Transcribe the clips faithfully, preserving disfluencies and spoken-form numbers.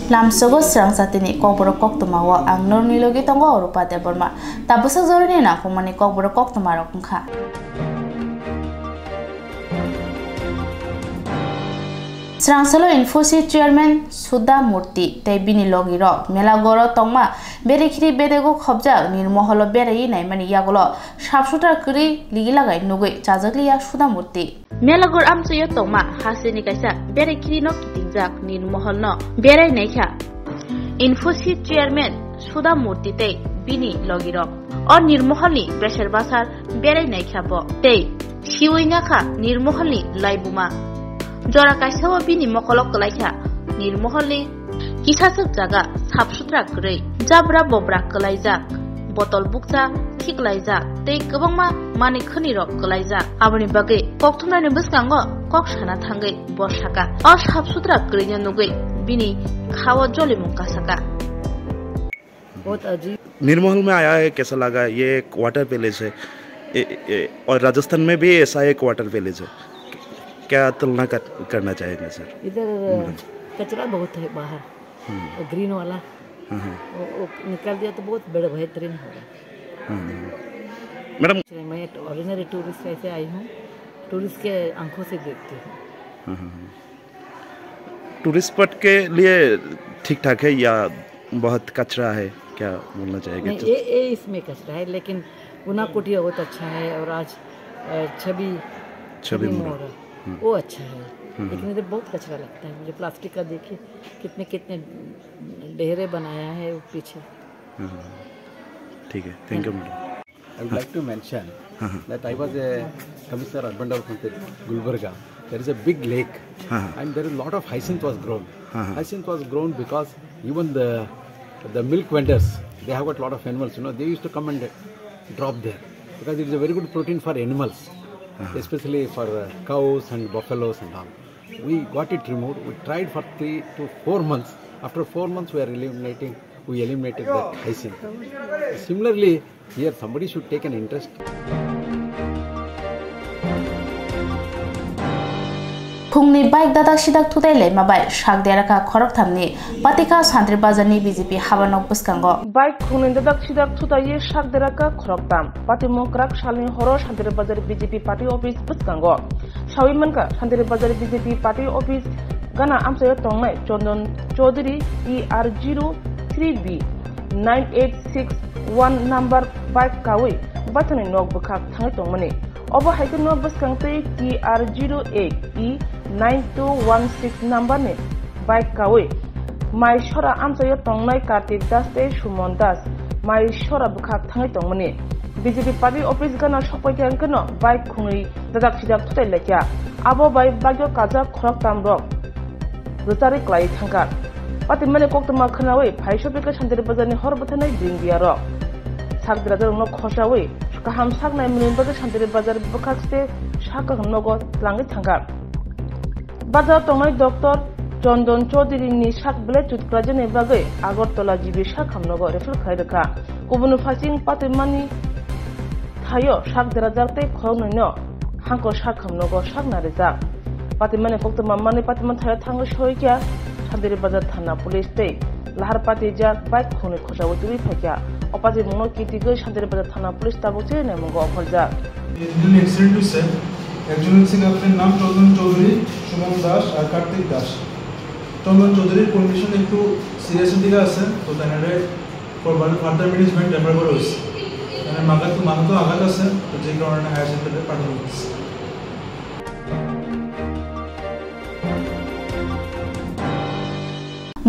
Lamsogo srang satini kokborok koktwma o ang norokni logi tongo Rupa Debbarma. Tabwsak jorani nangkukmani kokborok koktwma rok wngkha. Srangsalo Infosys chairman Sudha Murthy tei bini logirok Melagoro tongma berekhiri bedego khobjak Nirmoholo beraiwi naimani yagulo sap sutra kwrwi ligilagai nugwi chajakliya Sudha Murthy. Melagor amchaio tongma hasteni kaisa berekhirino kitingjak Nirmoholno berai naikha Infosys chairman Sudha Murthy tei bini logirok. O Nirmoholni beser basar berai naikha bo tei siwi ngakha Nirmoholni laibuma. Jora kaisao bini mokolok kwlaikha Nirmoholni kisaswk jaga sap sutra kwrwi, jabra bobra kwlaijak, botol bukcha thiklaijak tei kwbangma manwi khwnirok kwlaijak. Aboni bagwi kokthumnaini bwskango kok sana thangwi bo saka. O sap sutra kwrwino nugwi bini khao jolimung kasaka. बहुत अजीब। निर्महल में आया है, कैसा लगा? ये एक water palace है। ए, ए, और राजस्थान में भी ऐसा एक वाटर पैलेस है। क्या तुलना कर, करना चाहेंगे सर? इधर हम्म। कचरा बहुत है बाहर। हम्म। वो ग्रीन वाला। हाँ, हाँ। वो, वो निकाल दिया तो बहुत बड़ा बेहतरीन होगा। हाँ, हाँ। मैडम। मैं तो ऑर्डिनरी टूरिस्ट ऐसे आई हूँ, टूरिस्ट के आंखों से देखती हूँ। हाँ, हाँ, हाँ। टूरिस्ट स्पॉट के लिए ठीक ठाक है या बहुत कचरा है, क्या बोलना चाहेंगे? नहीं, तो ये, ये इसमें कचरा है, लेकिन उनाकोटी बहुत अच्छा है और आज, अ, छवि, छवि छवि मोड़। मोड़, हम्म। वो अच्छा है। हम्म, लेकिन हम्म। इधर बहुत कचरा लगता है मुझे, प्लास्टिक का देखिए, कितने, कितने ढेरे बनाया है वो पीछे। हाँ, हाँ, हाँ। ठीक है, thank you, madam। I would like to mention हाँ, हाँ। That I was a commissioner urban development at Gulbarga. There is a big lake हाँ, हाँ। And there is lot of hyacinth was grown। हाँ, हाँ। Hyacinth was grown because even the, the milk vendors, they have got lot of animals, you know, they used to come and drop there because it is a very good protein for animals, हाँ, हाँ। Especially for, uh, cows and buffaloes and all. We got it removed. We tried for three to four months. After four months, we are eliminating, we eliminated that hyacinth. Similarly, here somebody should take an interest. Phungni bike dadak sidak thutai laima bai sak deraka khoroktham ni Patika Santri Bazar ni B J P habanok bwskango. Bike phungni dadak sidak thutai ye sak deraka khoroktham. Patimung kwrak salni horo Santri Bazar B J P party office bwskango. Sawi mankha, Santri Bazar B J P party office gana amchaio tongnai Chondon Chaudhary T R zero three B nine eight six one number bike kawi baithangni nok bwkhak thangwi tongmani. Obo hai kheno bwskang twi T R zero eight E nine two one six number ni bike kawi mai sora amchaio tongnai Kartik Das tei Sumon Das mai sora bwkhak thangwi tongmani. B J P party office gana sokpai khe wngkheno bike khungwi dadak sidak thutai laikha. Abo bai bagyo kajak khoroktham rok rwcharwi klai thangkha. Patimani koktwma khwnawi phai sopikha Santri Bazarni hor bwtharnai bwrwngbiya rok. Sak derajarokno khosawi kaham sak naimani bagwi Santri Bazar bwkhak se sak kaham nogo tlangwi thangkha. Bazar tongnai Doctor Chondon Chaudhary ni sak belai chutkwlaijaknai bagwi Agartala G B sak hamnogo refer khlai rwkha. Kubun phaising patimani thaio sak derajar tei khoroknwino hangko sak hamnogo sak narijak. Patimani koktwma manwi patima thaio thangwi soikha Santiri Bazar thana police tei lahar patijak bike khungni khosaui twiwi phaikha. O patimungno kitigwi Santiri Bazar thana police tabuk se naimungo ophaljak. এই দুদিন অ্যাক্সিডেন্ট হয়েছে। একজন হচ্ছে কি আপনার নাম চন্দন চৌধুরী, সুমন দাস আর কার্তিক দাস। চন্দন চৌধুরীর কন্ডিশন একটু সিরিয়াসের দিকে আছে, তো তাহলে ফর ফার্দার ম্যানেজমেন্ট রেফার করা হয়েছে। মানে মাথা তো, মাথা তো আঘাত আছে, তো যে কারণে হায়ার সেকেন্ডারি পাঠানো হচ্ছে।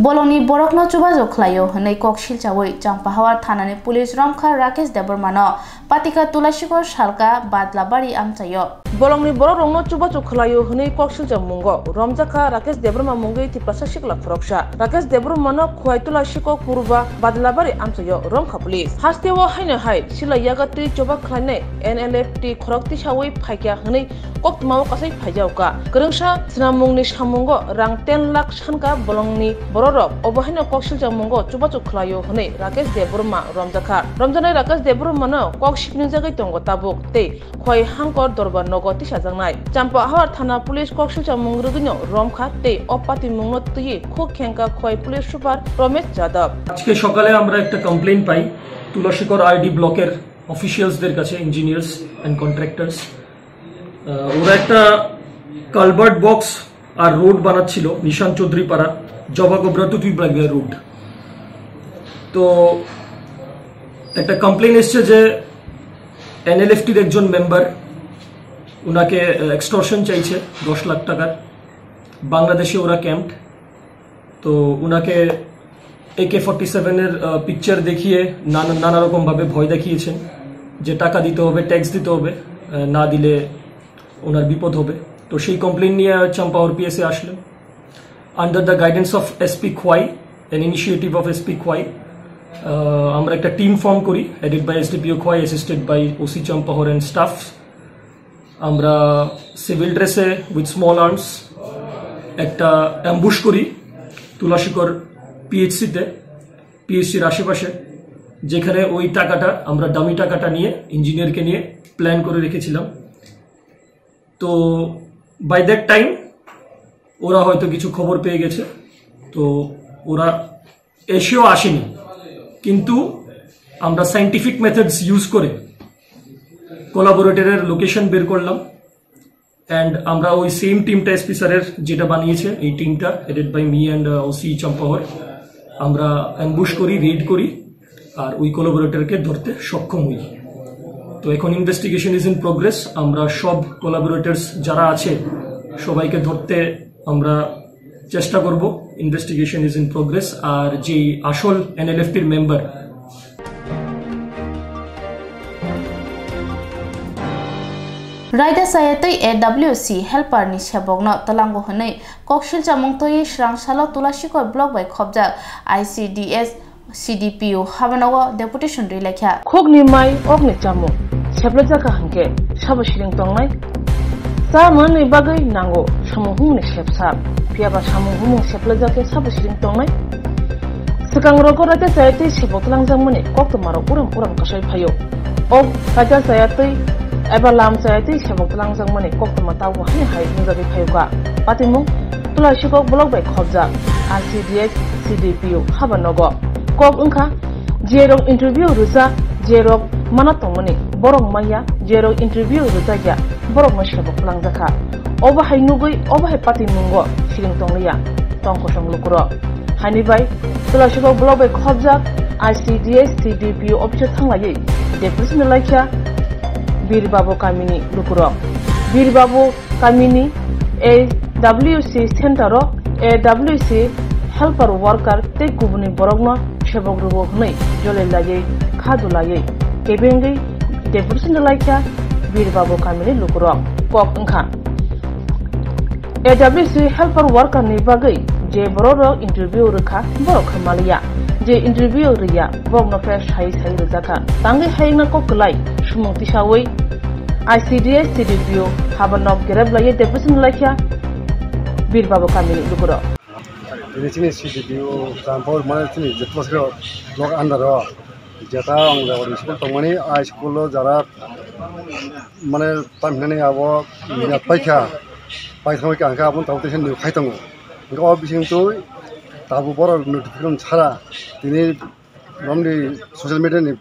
Bolongni borokno chubachu khlaio hwnwi kok silchaui Champahawar thanani police romkha Rakesh Debbarmano Patika Tulashikor salka Badlabari amchaio. Bolongni borok rokno chubachu khlaio hwnwi kok silchak mungo romjakha Rakesh Debbarma mungwi Tiprasa sikla khoroksa. Rakesh Debbarmano Khwai Tulashikor Purba Badlabari amchaio romkha police. Hasteo haino hai sila yaga twi choba khlainai N L F T khorok tisaui phaikya hwnwi koktwmao kasai phaijakha. Kwrwngsa swnamungni samungo rang ten lakh sanka bolongni bororok. Obo haino kok silchakmungo chubachu khlaio hwnwi Rakesh Debbarma romjakha. Romjaknai Rakesh Debbarmano kok sipnijagwi tongo tabuk tei Khwai Hangkor Dorbar Nogo tisajaknai. Champahor thana police koksilchamung rwgwino romkha tei o patimungno twiwi khuk khengkha Khowai police super Romesh Jadab. আজকে সকালে আমরা একটা কমপ্লেইন পাই তুলাশিকর আরডি ব্লকের অফিসিয়ালসদের কাছে, engineers and contractors. ওরা একটা কালভার্ট বক্স আর রোড বানাচ্ছিল নিশান চৌধুরী পাড়া, জবা গোবরা টুটুই বাগিয়া রোড। তো একটা কমপ্লেইন এসছে যে এনএলএফটির একজন মেম্বার, ওনাকে এক্সটর্শন চাইছে দশ লাখ টাকার। বাংলাদেশে ওরা ক্যাম্প, তো ওনাকে একে ফর্টি সেভেনের পিকচার দেখিয়ে নানা নানা রকমভাবে ভয় দেখিয়েছেন যে টাকা দিতে হবে, ট্যাক্স দিতে হবে, আহ, না দিলে ওনার বিপদ হবে। তো সেই কমপ্লেন নিয়ে চাম্পাহর পিএসএ আসলেন। Under the guidance of S P Khowai, an initiative of S P Khowai, আহ, আমরা একটা টিম ফর্ম করি, headed by S D P O Khowai, assisted by O C Champahor and staff। আমরা সিভিল ড্রেসে উইথ স্মল আর্মস একটা অ্যাম্বুশ করি তুলাশিকর পিএইচসিতে, পিএইচসির আশেপাশে, যেখানে ওই টাকাটা, আমরা ডামি টাকাটা নিয়ে, ইঞ্জিনিয়ারকে নিয়ে প্ল্যান করে রেখেছিলাম। তো বাই দ্যাট টাইম ওরা হয়তো কিছু খবর পেয়ে গেছে, তো ওরা এসেও আসেনি, কিন্তু আমরা সায়েন্টিফিক মেথডস ইউজ করে কোলাবোরেটরের লোকেশন বের করলাম। অ্যান্ড আমরা ওই সেম টিমটা, এসপি স্যারের যেটা বানিয়েছে, এই টিমটা, headed by me and O C Champahor, আমরা অ্যাম্বুশ করি, রেড করি, আর ওই কোলাবোরেটরকে ধরতে সক্ষম হই। তো এখন ইনভেস্টিগেশন ইজ ইন প্রোগ্রেস। আমরা সব কোলাবোরেটরস যারা আছে, সবাইকে ধরতে আমরা চেষ্টা করব। Investigation is in progress. আর যেই আসল এনএলএফটির মেম্বার, Raida chaya tei A W C helper ni sebokno twlango hwnwi koksil chamung twiwi swrang salo Tulashikhor block bai khopjak I C D S C D P O habanogo deputation rwi laikha. Khukni mai okni chamung seplajak kha hwnkhe sabo siring tongnai? Cha manwini bagwi nango samung humungni sepsa, phiyaba samung humung seplajak khe sabo siring tongnai? Swkang rogo raida chaya tei sebok twlangjakmani koktwmarok uram uram kasai phaio. O raida chaya tei eba lam chaya tei sebok twlangjakmani koktwma tabuk haino hai wngjagwi phaio kha. Patimung Tulashikhor block bai khopjak R C D S C D P O habanogo. Kok wngkha, je rok interview rwjak, je rok mana tongmani borok manya, je rok interview rwjakya borokno sebok twlangjakha. Obo hai nugwi obo hai patimungo siring tongliya, tong kosong lukurok. Haini bai Tulashikhor block bai khopjak I C D S C D P O office o thanglaiwi deputation rwlaikha Bir Babu kamini lukurok. Bir Babu kamini A W C center o A W C helper worker tei kubuni borokno sebok rwo hwnwi jolai laiwi khadu laiwi kebengwi deputation rwlaikha Bir Babu kamini lukurok. Kok wngkha, A W C helper worker ni bagwi je borok rok interview rwkha, borok khe maliya. Je interview rwya, borokno khe sai sai rwjakha. Tangwi hayungna kok kwlai sumung tisawi I C D S C D P O habanok grab laiwi deputation laikha Bir Babu kamini lukurok. Ini chini C D P O Champahor mane chini jetla sero block under o jeta ang jagoni school tongmani, a school o jara mane tamhinani abo minat paikha, paithangwi kha hwnkhe aboni tabuk teisa nini khai tongo. Hwnkhe o bisingtwi tabuk borok notification sara tini romni social media ni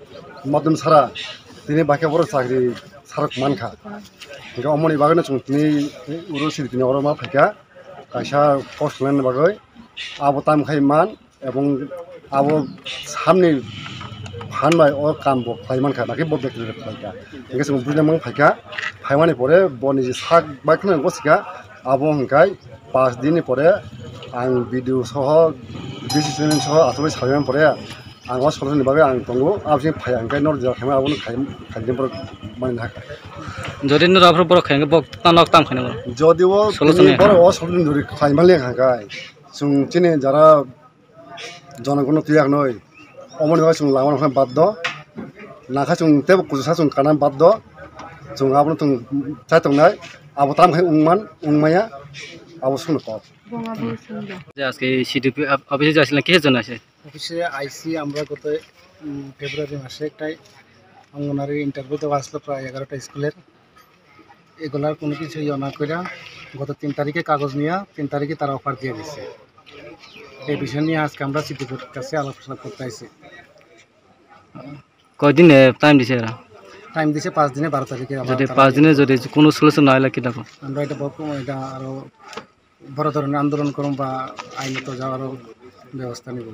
madhyam sara tini baikhe borok chakri sarok mankha. Hwnkhe omoni bagwino chwng tini uro siri tini oro ma phaikha kaisa course khlaina bagwi abo tam khai man. Ebong abo samni phan bai o kam bo khlai mankha, nakhe bo bekti khlai kha. Hingke chwng buji nang phaikha, phaimani pore bo niji sak bai kheno gosika, abo hingkai pas din ni pore ang video soho, decision soho achomoi salai pore ang o solution ni bagwi ang tongo, abo sini phai ang kai nor jora khaima abo khai, khai din pore mani hakha. Jodi nor aphuru borok khai hingke bok tanok tam khaina borok. Jodi o solution ni borok o solution jodi khlai mali hakha kai, chwng chini jara jonogono tuyak noi. Omoni bagwi chwng lama rok bad do. Nakha chwng tebo kuchusa chwng kana bad do. Chwng abono chwng chai tongnai. Abo tam khai wngman, wngmaya. Abo songno kok. যে আজকে সিডিপি অফিসে যাচ্ছিলেন, কিসের জন্য আসে? অফিসে আইসি আমরা গত, উম, ফেব্রুয়ারি মাসে একটাই অঙ্গনারী ইন্টারভিউ দেওয়া আসলো প্রায় এগারোটা স্কুলের। এগুলার কোনো কিছু ইয়ে না করে গত তিন তারিখে কাগজ নিয়ে তিন তারিখে তারা অফার দিয়ে দিচ্ছে। এই বিষয় নিয়ে আজকে আমরা সিটি বোর্ডের কাছে আলোচনা করতে আইছি। কয়দিন টাইম দিছে এরা? টাইম দিছে পাঁচ দিনে, বারো তারিখে আবার যদি তারা পাঁচ দিনে যদি কোনো সলিউশন না হলে কি দেখো? আমরা এটা বড়-, এটা আরো বড় ধরনের আন্দোলন করুন বা আইনত যাওয়ারও ব্যবস্থা নিব।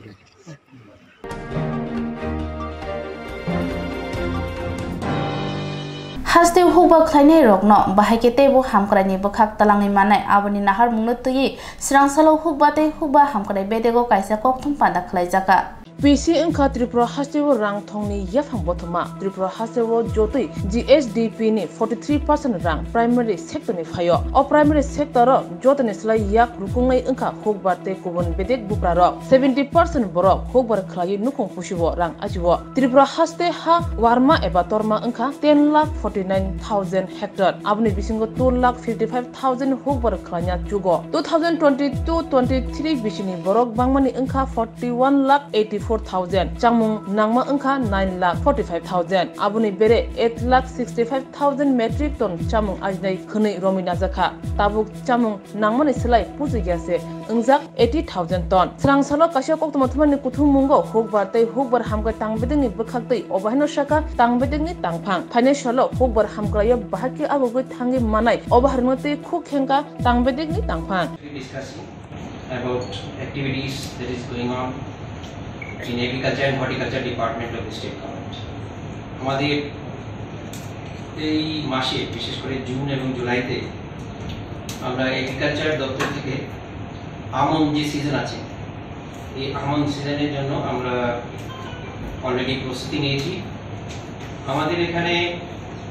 Haste hukba khlainai rokno bahai khe teibo hamkraini bwkhak twlangwi manai, aboni naharmungno twiwi swrangsalo hukba tei hukba hamkrai bedego kaisa kokthum panda khlaijakha. P C wngkha Tripura hasteo rang thongni yaphang bothoma. Tripura hasteo jotoi G S D P ni forty three percent rang primary sector ni phaio. O primary sector o jotoni slai yak rukungnai wngkha hukbar tei kubun bedek buprarok. Seventy percent borok hukbar khlaiwi nukhung pusibo rang ajibo. Tripura haste ha warma eba torma wngkha ten lakh forty nine thousand hectare. Aboni bisingo two lakh fifty five thousand hukbar khlaina chugo. Two thousand twenty two twenty three bisini borok bangmani wngkha forty one lakh eighty four thousand, chamung nangma wngkha nine lakh forty five thousand. Aboni bere eight lakh sixty five thousand metric ton chamung ajinai khwnwi romwi najakha. Tabuk chamung nangmani slai puchugya se wngjak eighty thousand ton. Swrangsalo kaisa koktwma thumani kuthummungo hukbar tei hukbar hamkrai tangbedekni bwkhaktwi obahaino sakha tangbedekni tangphang. Phainai salo hukbar hamkraio bahai khe agugwi thangwi manai obaharno tei khuk khengkha tangbedekni tangphang. Discussing about activities that is going on in agriculture and horticulture department of the state government. আমাদের এই মাসে, বিশেষ করে জুন এবং জুলাইতে, আমরা এগ্রিকালচার দপ্তর থেকে আমন যে সিজন আছে, এই আমন সিজনের জন্য আমরা অলরেডি প্রস্তুতি নিয়েছি। আমাদের এখানে,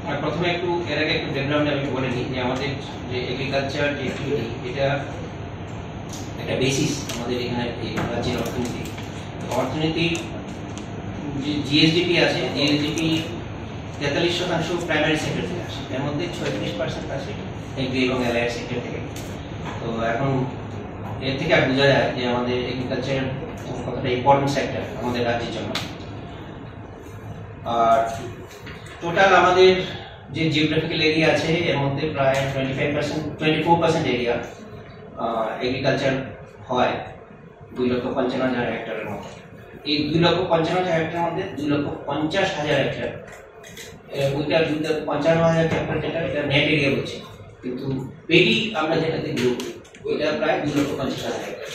আহ, প্রথমে একটু, এর আগে একটু ব্যাকগ্রাউন্ডে আমি একটু বলে নিই যে আমাদের যে এগ্রিকালচার যে অ্যাক্টিভিটি, এটা একটা বেসিস আমাদের এখানে এই রাজ্যের অর্থনীতি। তো অর্থনীতির যে জি এস ডি পি আছে, জি এস ডি পি তেতাল্লিশ শতাংশ প্রাইমারি সেক্টর থেকে আসে, এর মধ্যে ছয়ত্রিশ পার্সেন্ট আসে এগ্রি এবং অ্যালায়েড সেক্টর থেকে। তো এখন এর থেকে আর বোঝা যায় যে আমাদের এগ্রিকালচার কতটা ইম্পর্টেন্ট সেক্টর আমাদের রাজ্যের জন্য। আর টোটাল আমাদের যে জিওগ্রাফিক্যাল এরিয়া আছে, এর মধ্যে প্রায় twenty five percent, twenty four percent area agriculture হয়, দুই লক্ষ পঞ্চান্ন হাজার হেক্টরের মতো। এই দুই লক্ষ পঞ্চান্ন হাজার হেক্টরের মধ্যে দুই লক্ষ পঞ্চাশ হাজার হেক্টর, এ, ওইটা দুই লক্ষ পঞ্চান্ন হাজার হেক্টর যেটা, এটা নেট এরিয়া বলছে, কিন্তু পেডি আমরা যেটাতে গ্রো করি, ওইটা প্রায় দুই লক্ষ পঞ্চাশ হাজার হেক্টর।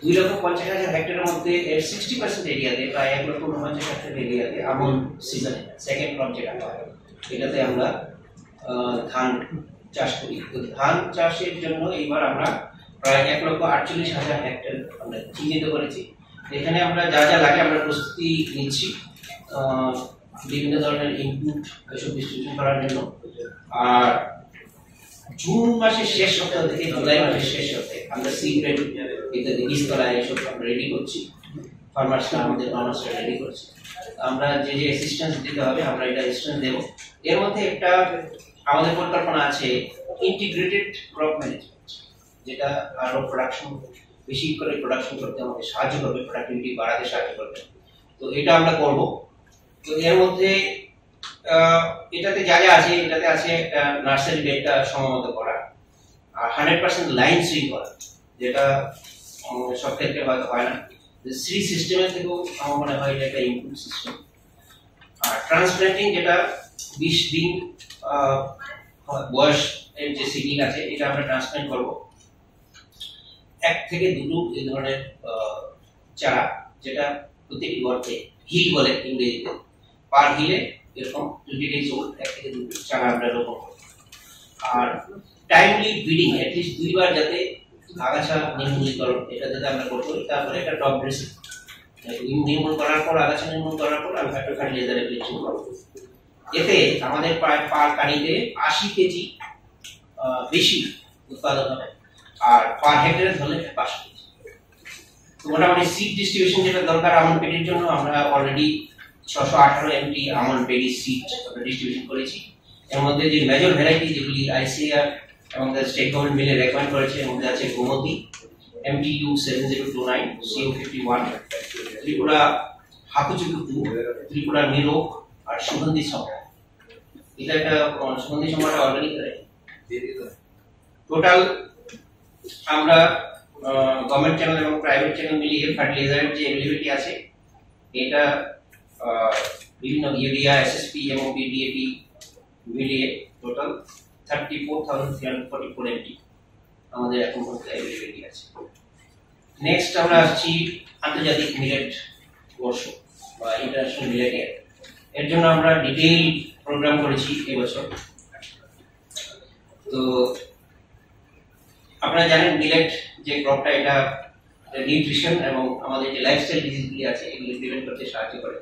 দুই লক্ষ পঞ্চাশ হাজার হেক্টরের মধ্যে এর সিক্সটি পার্সেন্ট এরিয়াতে, প্রায় এক লক্ষ ঊনপঞ্চাশ হেক্টর এরিয়াতে আমন সিজনে সেকেন্ড ক্রপ যেটা হয়, এটাতে আমরা, আহ, ধান চাষ করি। তো ধান চাষের জন্য এইবার আমরা প্রায় এক লক্ষ আটচল্লিশ হাজার হেক্টর আমরা চিহ্নিত করেছি। এখানে আমরা যা যা লাগে আমরা প্রস্তুতি নিচ্ছি, আহ, বিভিন্ন ধরনের ইনপুট এসব ডিস্ট্রিবিউশন করার জন্য। আর জুন মাসের শেষ সপ্তাহ থেকে জুলাই মাসের শেষ সপ্তাহে আমরা সিড রেডি, ইত্যাদি বীজতলা এইসব আমরা রেডি করছি, ফার্মার্সরা, আমাদের ফার্মার্সরা রেডি করছে। আমরা যে যে অ্যাসিস্ট্যান্স দিতে হবে আমরা এটা অ্যাসিস্ট্যান্স দেবো। এর মধ্যে একটা আমাদের পরিকল্পনা আছে ইন্টিগ্রেটেড ক্রপ ম্যানেজমেন্ট, যেটা আরো প্রোডাকশন, বেশি করে প্রোডাকশন করতে আমাদের সাহায্য করবে, প্রোডাক্টিভিটি বাড়াতে সাহায্য করবে। তো এটা আমরা করব। তো এর মধ্যে, আহ, এটাতে যা যা আছে, এটাতে আছে একটা নার্সারি বেডটা সময় মতো করা, আর হান্ড্রেড পার্সেন্ট লাইন সিং করা, যেটা, উম, সব ক্ষেত্রে হয়তো হয় না। সিড সিস্টেমের থেকেও আমার মনে হয় এটা একটা ইমপ্রুভ সিস্টেম। আর ট্রান্সপ্ল্যান্টিং, যেটা বিশ দিন, আহ, বয়স এর যে সিডলিং আছে, এটা আমরা ট্রান্সপ্ল্যান্ট করব। এক থেকে দুটো এই ধরনের, আহ, চারা, যেটা প্রতিটি গর্তে, হিল বলে ইংরেজিতে, পার হিলে এরকম টোয়েন্টি ডেজ ওল্ড এক থেকে দুটো চারা আমরা রোপণ করব। আর টাইমলি ব্রিডিং, অ্যাটলিস্ট দুইবার যাতে আগাছা নির্মূলীকরণ, এটা যাতে আমরা করতে পারি। তারপরে একটা টপ ড্রেসিং, নির্মূল করার পর, আগাছা নির্মূল করার পর আমরা একটা ফার্টিলাইজার অ্যাপ্লিকেশন করবো। এতে আমাদের প্রায় পার কানিতে আশি কেজি, আহ, বেশি উৎপাদন হবে, আর পার হেক্টরে ধরলে পাঁচশো কেজি। তো মোটামুটি সিড ডিস্ট্রিবিউশন যেটা দরকার আমন পেডির জন্য, আমরা অলরেডি ছশো আঠারো এমটি আমন পেডি সিড আমরা ডিস্ট্রিবিউশন করেছি। এর মধ্যে যে মেজর ভ্যারাইটি যেগুলি আইসিএআর এবং দ্য স্টেট গভর্নমেন্ট মিলে রেকমেন্ড করেছে, এর মধ্যে আছে Gomati, MTU seven zero two nine, CU fifty one, Tripura Hakuchuku two, Tripura Nirog আর সুগন্ধি সংঘ। এটা একটা, আহ, সন্ধি সময় একটা অর্গানিক হয়। টোটাল আমরা, আহ, গভর্নমেন্ট চ্যানেল এবং প্রাইভেট চ্যানেল মিলিয়ে ফার্টিলাইজারের যে অ্যাভেলেবিলিটি আছে, এটা, আহ, বিভিন্ন ইউরিয়া, এসএসপি এবং পিডিএপি মিলিয়ে total thirty four thousand three hundred forty four MT আমাদের এখন পর্যন্ত অ্যাভেলেবিলিটি আছে। নেক্সট আমরা আসছি আন্তর্জাতিক মিলেট বর্ষ বা ইন্টারন্যাশনাল মিলেট ইয়ার। এর জন্য আমরা ডিটেইল প্রোগ্রাম করেছি এবছর। তো আপনারা জানেন, মিলেট যে ক্রপটা, এটা নিউট্রিশন এবং আমাদের যে লাইফস্টাইল ডিজিজগুলি আছে, এগুলি প্রিভেন্ট করতে সাহায্য করে।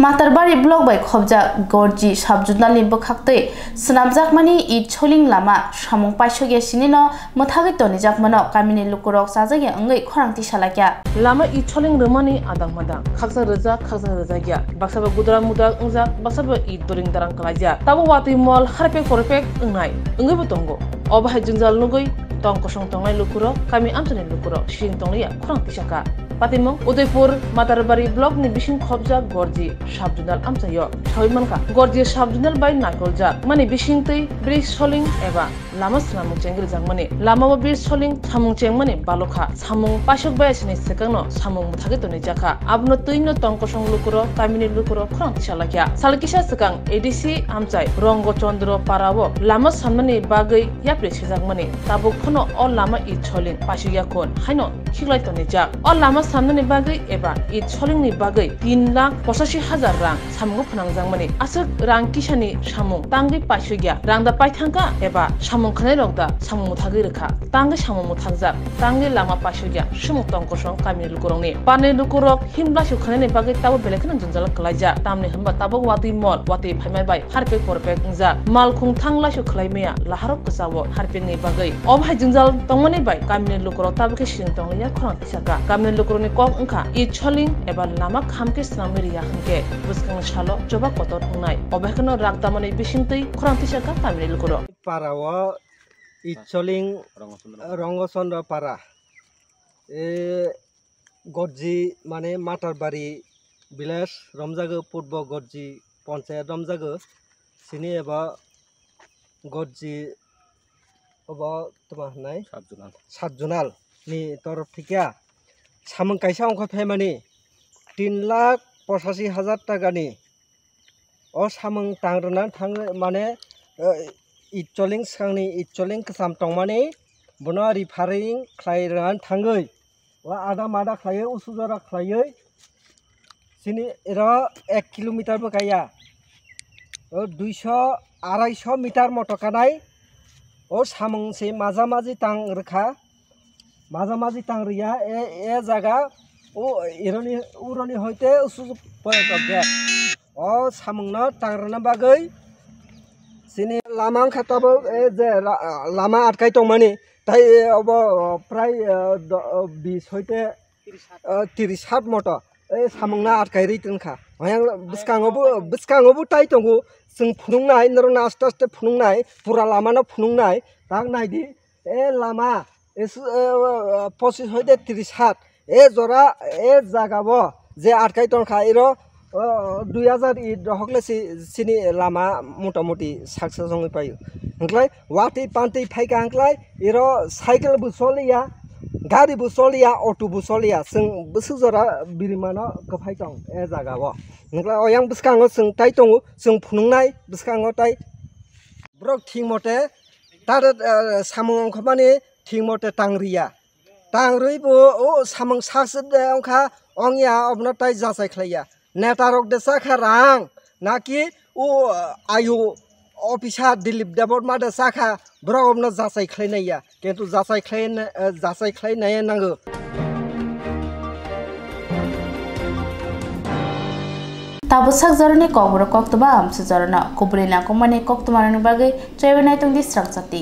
Matarbari block bai khobjak Gorji sub-zonal ni bwkhaktwi swnamjakmani Eid Soling lama samung paisokya sinino mwthagwi tonijakmano kamini lukurok chajakya wngwi khorang tisa laikha. Lama Eid Soling rwmani adang madang, khaksa rwjak, khaksa rwjakya, baksa bo gudrak mudrak wngjak, baksa bo Eid doring darang kwlaijak. Tabuk watwi mol harpek porpek wngnai wngwibo tongo. Obo hai jwngjal nugwi tong kosong tongnai lukurok, kami amchaini lukurok sing tongliya khorang tisakha. Patimung Udaipur Matarbari block ni bising khobjak Gorji sub-zonal amchaio sawi mankha. Gorji sub-zonal bai naikoljak mani bisingtwi bridge soling eba lama swnamung chengwi rwjakmani. Lamao bridge soling samung chengmani balokha. Samung paisok bayasini swkangno samung mwthagwi tonijakha. Abono twino tong kosong lukurok, kamini lukurok khorang tisa laikha. Sal kisa swkang A D C amchai Rongo Chandra Parao lama samnani bagwi yapri sijakmani. Tabuk phano o lama Eid Soling paisukya khun haino khiklai tonijak. O lama samnani bagwi eba Eid Solingni bagwi tin lakh pochashi hajar rang samungo phwnangjakmani. Aswk rang kisani samung tangwi paisukya, rang da paithangkha eba samung khwnairok da samung mwthagwi rwkha, tangwi samung mwthangjak, tangwi lama paisukya, swmwng tong kosong kamini lukurokni. Parni lukurok himlaisu khwnaini bagwi tabuk belai kheno jwngjal kwlaijak, tamni hwnba tabuk watwi mol, watwi phaima bai harpek porpek wngjak. Malkhung thang laisu khwlai maya laharok kwchao harpekni bagwi. Obo hai jwngjal tongmani bai kamini lukurok tabuk khe sini tongliya khorang tisakha. Kamini lukurokni kok wngkha Eid Soling eba lama kham khe swnamwi riya hwnkhe bwskangni salo choba kotor wngnai. Obo hai kheno rakdamani bisingtwi khorang tisakha kamini lukurok. Parao Eid Soling Rongo Chandra Para. E, Gorji, mane Matarbari village romjago, purbo Gorji ponchayat romjago. Sini eba Gorji obo toma hwnai sub-zonal. Sub-zonal ni torof thikya samung kaisa ongkha phaimani tin lakh pochashi hajar taka ni. O samung tang rwna thang, mane, eh, Eid Soling swkangni Eid Soling kwcham tongmani, bono repairing khlai rwna thangwi, o ada mada khlaiwi, usu jora khlaiwi, sini ero ek kilometer bo kaya, o duiso, araisho meter moto kanai, o samung se maja maji tang rwkha. Maja maji tang riya, e, e jaga, o, ironi, uroni hoite usu poyok ge. O samungno tang rwna bagwi sini lama wngkha tabuk, e, je ra-, lama atkai tongmani, tai, e, obo, o, prai, e, do-, o, bis hoite, e, tiris hat moto, e, samungno atkai ri tongkha. Oyang bwskango bo, bwskango bo tai tongo, chwng phunuknai, norokno aste aste phunuknai, pura lamano phunuknai, tak naidi, e, lama, Esu-, eh, eh, pochis hoite tris hat. E jora, e jaga bo je atkai tongkha, iro, eh, dui hajar it rohok le si-, sini lama motamuti success wngwi paio. Hwnkhlai watwi pantwi phaikha hwnkhlai, iro cycle bo choliya, gari bo choliya, auto bo choliya. Chwng bwswk jora birimano kwphai tong e jaga o. Hwnkhlai oyang bwskango chwng tai tongo, chwng phunuknai bwskango tai. Borok thik mote tar, eh, samung ongkhormani thik mote tang riya. Tang rwi bo o samung sak se de ongkha, ongya, obono tai jachai khlaiya. Neta rok de chakha rang, naki o, eh, ayu officer Dilip Debbarma de chakha, borok obono jachai khlainaiya. Kintu jachai khlai, eh, jachai khlainai nango. Tabuk sak jorani kokborok koktwma amsa jorano kubuni nangkukmani koktwmarokni bagwi chaiwi naitongdi srang chati.